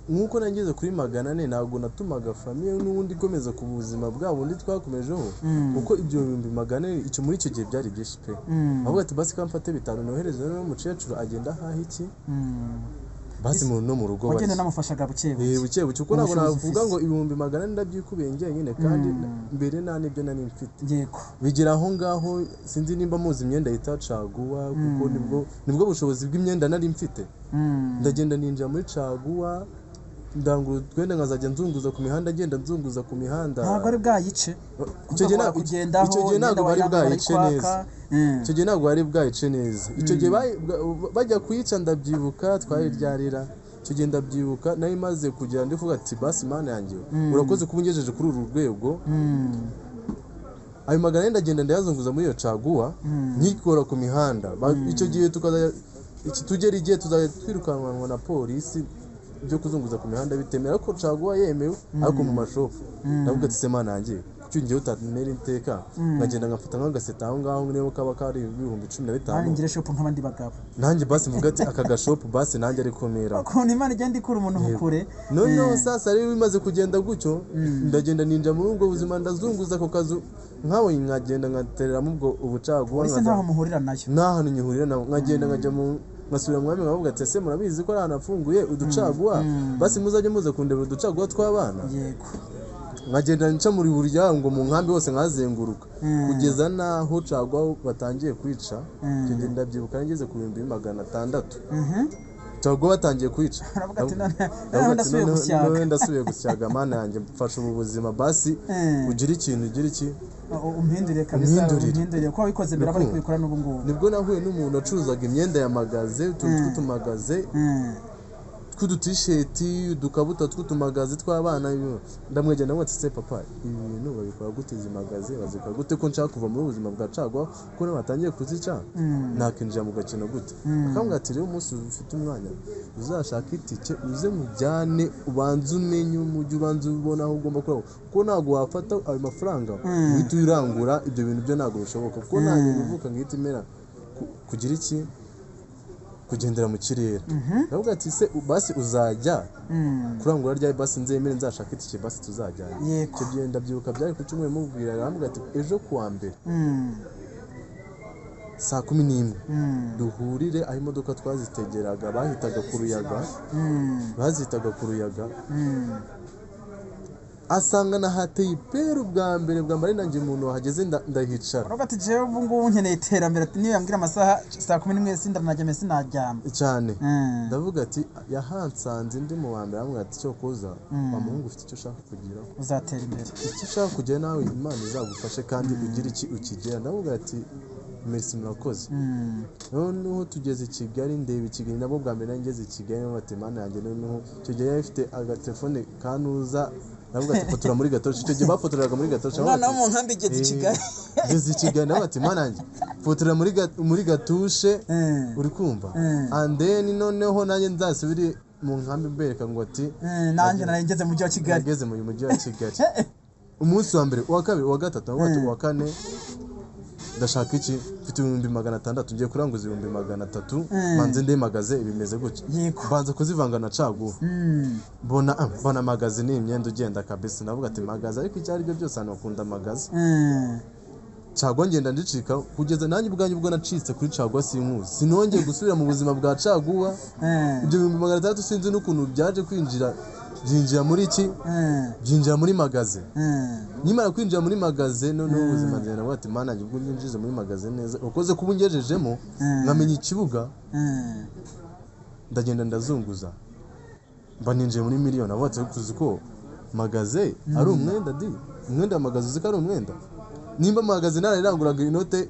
nk'uko nageze kuri 400, ntabwo natumaga famille n'ubundi ikomeza ku buzima bwa bundi twakomejeho, kuko ibyo 400,000 icyo muri icyo gihe byari byinshi pe. Ahubwo ati basi kamfate bitanu nohereze rero umukecuru agenda ahaha iki, basi mu no mu rugo Wagenda barya. unamufashaga buke buke. Buke buke, kuko ntabwo Ubushobozi navuga ufise. ngo 400,000 ndabyikubiye njyenyine, kandi mbere nta n'ibyo nari mfite. Bigera aho ngaho, sinzi nimba muzi imyenda yita caguwa, kuko nibwo bushobozi bw'imyenda nari mfite. Ndagenda ninjira muri caguwa, ndangura utwenda nkazajya nzunguza ku mihanda, ngenda nzunguza ku mihanda. Ntabwo ari bwayice. Icyo gihe Kugendaho, icyo gihe ntabwo bari imyenda bwayice barayikwaka. neza. Icyo gihe ntabwo bari bwayice neza. Icyo gihe bajya kuyica, ndabyibuka twariryarira. Icyo gihe ndabyibuka nari maze kugira ndi kuvuga ati basi Mana yanjye urakoze kuba ungejeje kuri uru rwego. Ayo 400 ndagenda ndayazunguza muri iyo caguwa, nkikora ku mihanda. Icyo gihe tukazajya iki tugera igihe tuzajya twirukanwa na polisi, byo kuzunguza ku mihanda bitemewe, ariko caguwa yemewe, ariko mu mashopu. Ndavuga ati se Mana yanjye, kuki ngewe utatera iteka nkagenda ngafata nk'agaseta aho ngaho, niba kaba kari 15,000, Nanjye ngire shop nk'abandi bagabo. Nanjye basi mvuga ati aka gashopu basi nanjye ariko mera. Ukuntu Imana igenda ikura umuntu kure. Noneho sasa rero bimaze kugenda gutyo, ndagenda ninjira muri ubwo buzima, ndazunguza ako kazu nkabonye, nkagenda nkatereramo ubwo ubucaguwa. Polisi ntaho muhurira nayo. Nta hantu nyihurira nabo, nkagenda nkajya mu nkasubira mu mwami nkavuga ati ese murabizi ko ari ahantu hafunguye uducaguwa, basi muzajye muza kundebera uducaguwa tw'abana. Nkagenda nca muri buri ngo mu nkambi hose nkazenguruka, kugeza n'aho caguwa batangiye kwica. Icyo gihe ndabyibuka ngeze ku 600,000. Caguwa batangiye kuyica. Uravuga ati none Ndavuga none ati, ndasubiye gusyaga. None ndasubiye gusyaga, mana yanjye, mfasha ubu buzima basi, ugire ikintu, ugire iki. Umpindurire kabisa. Umpindurire. Umpindurire kuko wabikoze mbere bari kubikora n'ubu ngubu. Nibwo nahuye n'umuntu wacuruzaga imyenda ya magaze, utuntu tw'utumagaze tw'udutisheti, udukabuta tw'utumagaze tw'abana. Ndamwegera, ndamubwira ati: "Se papa, ibi bintu babikora gute? Izi magaze bazikora gute, ko nshaka kuva muri ubu buzima bwa caguwa, ko nabo batangiye kuzica, nakinjira mu gakino gute?" Akambwira ati: "Rero umunsi ufite umwanya uzashake itike uze mujyane, ubanze umenye umujyi, ubanze ubone aho ugomba kurangura, kuko ntabwo wafata ayo mafaranga uhita uyirangura. Ibyo bintu byo ntabwo bishoboka, kuko nta bintu ivuka ngo ihite imera kugira iki, kugendera mu kirere." Ndavuga ati: "Se basi uzajya kurangura ryari? Basi nzemere nzashaka itike, basi tuzajyana." Icyo gihe ndabyibuka byari ku cyumweru, mubwira, arambwira ati: "Ejo kuwa mbere saa 11 duhurire aho imodoka twazitegeraga, bahitaga ku Ruyaga, bazitaga ku Ruyaga." Asanga nahateye iperu bwa mbere bwa mbere, nanjye umuntu wahageze ndahicara. Uravuga ati: "Jewe ubu ngubu nkeneye iterambere." Ati: "Niyo yambwira amasaha saa 11 sindanajyame, sinaryama." Cyane. Ndavuga ati yahansanze ndi mu wa mbere, aramubwira ati: "Cyo kuza wa muhungu, ufite icyo ushaka kugeraho, uzatera imbere. Icyo ushaka kugera nawe Imana izagufashe kandi ugire iki ukigera." Ndavuga ati: "Merci, murakoze." Noneho tugeze i Kigali, ndeba i Kigali nabwo bwa mbere nari ngeze i Kigali, bati: "Mana yanjye." Noneho icyo gihe yari afite agatelefone kanuza, ndavuga ati: "Fotora muri gatoshe." Icyo gihe bafotoraga muri gatoshe. Umwana wo mu nkambi igeze i Kigali. Ngeze i Kigali, ndavuga ati: "Mana yanjye, fotora muri gatushe." Uri kumva? And then noneho nanjye nzasubire mu nkambi mbereka ngo ati Nanjye nari ngeze mu mujyi wa Kigali. Nageze mu mujyi wa Kigali. Umunsi wa mbere, uwa kabiri, uwa gatatu, uwa kane, ndashaka iki? Mfite 600,000, ngiye kuranguza 300,000, manze ndemagaze bimeze gutya. Mbanza kuzivanga na caguwa, mbona mbona magaze ni imyenda ugenda kabisa. Ndavuga ati magaze, ariko icyo ari byo byose ahantu bakunda magaze. Caguwa ngenda ndicika kugeza nanjye ubwanjye ubwo nacitse kuri caguwa, sinkuzi, sinongeye gusubira mu buzima bwa caguwa. Ibyo 600,000 sinzi n'ukuntu byaje kwinjira, byinjira muri iki, byinjira muri magaze. Nyimara kwinjira muri magaze, noneho ubuzima ngenda ndavuga ati: "Mana yanjye, ubwo nyinjize muri magaze neza, ukoze kuba ungejejemo nkamenya ikibuga." Ndagenda ndazunguza, mba ninjiye muri miliyoni. Avuga ati: "Uzi ko magaze ari umwenda di? Umwenda wa magaze, uzi ko ari umwenda? Nimba magaze narayiranguraga inote,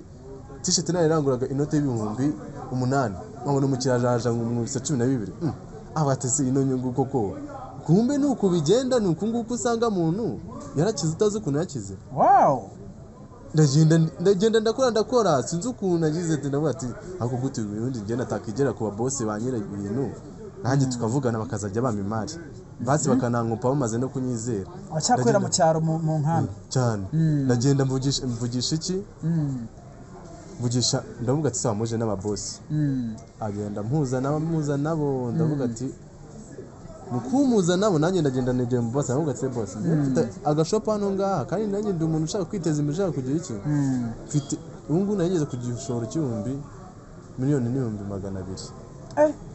t-shirt narayiranguraga inote y'8,000, nkabona umukiriya ajaja ngo mwubise 12." Avuga ati: "Se ino nyungu koko kumbe ni uku bigenda? Ni uku nguku usanga muntu yarakize utazi ukuntu yakize." Wow. Ndagenda ndagenda, ndakora ndakora, sinzi ukuntu nagize ati, ndavuga ati: "Ariko gute ubundi njye natakigera ku babosi ba nyiri ibintu, nanjye tukavugana, bakazajya bampa imari basi, bakanankupa bamaze no kunyizera." Uracyakorera mu cyaro, mu nkambi? Cyane. Ndagenda mvugisha iki, mvugisha, ndavuga ati: "Sawa, muje n'ababosi." Agenda mpuza nabo, mpuza nabo, ndavuga ati mu kumpuza nabo nanjye ndagenda negera mu bosi, ndavuga ati: "Bosi, mfite agashopu hano ngaha, kandi nanjye ndi umuntu ushaka kwiteza imbere, ushaka kugira iki. Mfite ubu ngubu nageze ku gishoro cy'ibihumbi 1,200,000."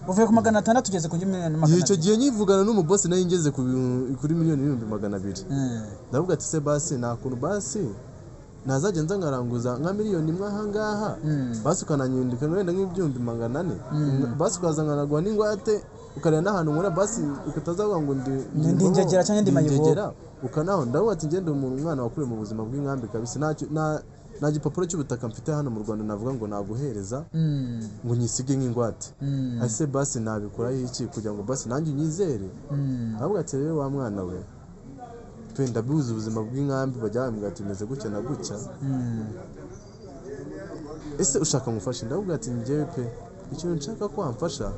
Uvuye ku 600 ugeze ku miliyoni magana Icyo abiri. gihe nyivugana n'umubosi nari ngeze kuri 1,200,000. Ndavuga ati: "Se basi nta kuntu basi nazajya nza nkaranguza nka 1,000,000 aha ngaha, basi ukananyindika wenda nk'ibihumbi 400, basi ukaza nkanaguha n'ingwate, ukareba n'ahantu nkora, basi ukatazavuga ngo ndi Ndi ingegera cyangwa ndi mayibobo." Ingegera ukanaho. Ndavuga ati: "Ngende umuntu, umwana wakuriye mu buzima bw'inkambi kabisa, nta gipapuro cy'ubutaka mfite hano mu Rwanda navuga ngo naguhereza ngo nyisige nk'ingwate. Ese basi nabikoraho iki kugira ngo basi nanjye unyizere?" Ndavuga ati: "Rero wa mwana we pe, ndabibuze ubuzima bw'inkambi, bajya bambwira ati bimeze gutya na gutya. Ese ushaka ngufashe?" Ndavuga ati: "Njyewe pe, ikintu nshaka ko wamfasha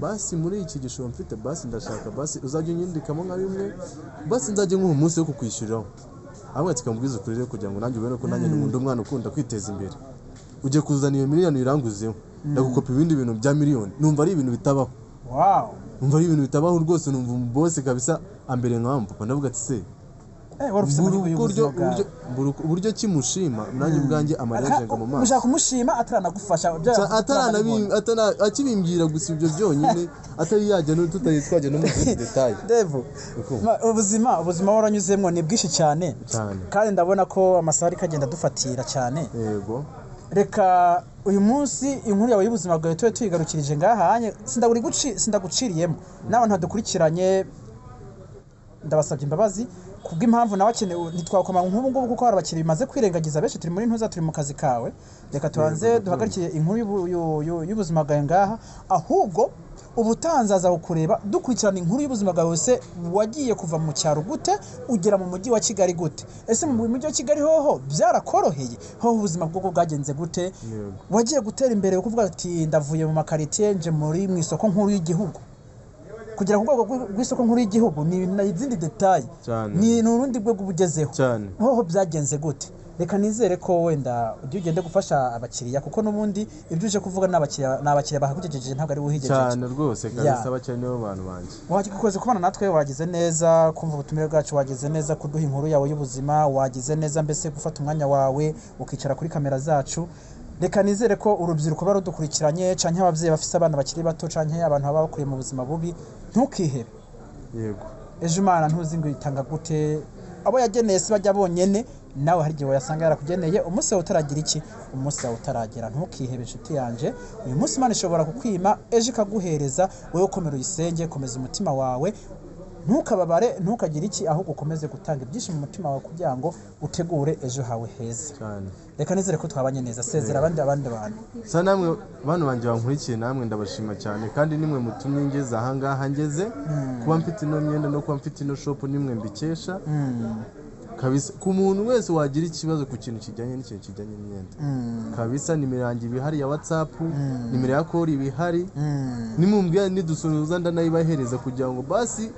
basi muri iki gishoro mfite, basi ndashaka basi uzajya unyindikamo nka bimwe, basi nzajya nkuha umunsi wo kukwishyuriraho." Ahubwo ati: "Kamubwize ukuri rero, kugira ngo nanjye ubone ko nanjye nkunda umwana ukunda kwiteza imbere. Ugiye kuzana iyo miliyoni uyiranguzeho, ndagukopa ibindi bintu bya miliyoni." Numva ari ibintu bitabaho. Wow. Numva ari ibintu bitabaho rwose. Numva umubosi kabisa ambere nka wa papa. Ndavuga ati: "Se Wari ufite amahirwe y'ubuzima bwawe. Uburyo kimushima nanjye ubwanjye amarira ajenga mu maso." Ushaka kumushima ataranagufasha. Akibimbwira gusa ibyo byonyine, atari yajya no tutari twajya no muri detail. Devu, ubuzima waranyuzemo ni bwinshi cyane. Cyane. Kandi ndabona ko amasaha ariko agenda adufatira cyane. Yego. Reka uyu munsi inkuru yawe y'ubuzima bwawe tube tuyigarukirije ngaha, sindaguciriyemo n'abantu badukurikiranye ndabasabye imbabazi kubw'impamvu nawe akeneye, ntitwakoma nk'ubu ngubu kuko hari abakiriya bimaze kwirengagiza benshi, turi muri ntuza, turi mu kazi kawe. Reka tubanze duhagarikire inkuru y'ubuzima bwawe ngaha, ahubwo ubutanzaza kukureba dukurikirana inkuru y'ubuzima bwawe wese. Wagiye kuva mu cyaro gute ugera mu mujyi wa Kigali gute? Ese mu mujyi wa Kigali hoho byarakoroheye? Hoho ubuzima bwo bwagenze gute? Yego. Wagiye gutera imbere kuvuga ati ndavuye mu makaritiye nje muri mu isoko nkuru y'igihugu, kugera ku rwego rw'isoko nkuru y'igihugu ni izindi detaye, Cyane. ni urundi rwego uba ugezeho. Cyane. Hoho byagenze gute? Reka nizere ko wenda ujye ugende gufasha abakiriya, kuko n'ubundi ibyo uje kuvuga ni abakiriya bahakugejeje, ntabwo ari wowe uhigejeje. Cyane rwose kabisa, Yeah. abakiriya nibo bantu banjye. Wakoze kubana natwe, wagize neza kumva ubutumire bwacu, wagize neza kuduha inkuru yawe y'ubuzima, wagize neza mbese gufata umwanya wawe ukicara kuri kamera zacu. Reka nizere ko urubyiruko ruba rudukurikiranye, canke ababyeyi bafise abana bakiri bato, canke abantu baba bakuriye mu buzima bubi, ntukihebe. Yego. Ejo Imana ntuzi ngo itanga gute, abo yageneye si bajya bonyene, nawe hari igihe wayasanga yarakugeneye umunsi wawe utaragira iki, umunsi wawe utaragera. Ntukihebe inshuti yanje, uyu munsi Imana ishobora kukwima, ejo ikaguhereza. Wowe ukomera uyisenge, komeza umutima wawe, ntukababare, ntukagire iki, ahubwo ukomeze gutanga ibyishimo mu mutima wawe kugira ngo utegure ejo hawe heza. Cyane. Reka nizere ko twabanye neza, sezera abandi bantu. Sa namwe bantu banjye bankurikiye, namwe ndabashima cyane, kandi nimwe mutumye ngeze aha ngaha ngeze, kuba mfite ino myenda no kuba mfite ino shop nimwe mbikesha kabisa. Ku muntu wese wagira ikibazo ku kintu kijyanye n'ikintu kijyanye n'imyenda kabisa, nimero yanjye iba ihari ya WhatsApp, nimero ya call iba ihari, nimumbwira nidusuhuza ndanayibahereza kugira ngo basi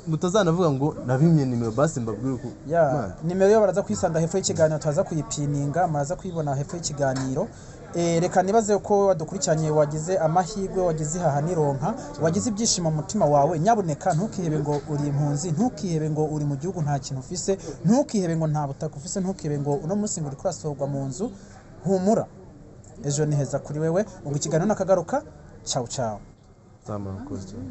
mutazanavuga ngo nabimye nimero, basi mbabwire uko. Ya, Man, nimero yo baraza kuyisanga hepfo y'ikiganiro, turaza kuyipininga, muraza kuyibona hepfo y'ikiganiro. Reka nibaze ko wadukurikiranye, wagize amahirwe, wagize ihaha n'ironka, wagize ibyishimo mu mutima wawe. Nyabuneka ntukihebe ngo uri impunzi, ntukihebe ngo uri mu gihugu nta kintu ufise, ntukihebe ngo nta butaka ufise, ntukihebe ngo uno munsi ngo uriko urasohorwa mu nzu. Humura, ejo ni heza kuri wewe. Ubwo ikiganiro nakagaruka, ciao ciao. Zamara, murakoze cyane.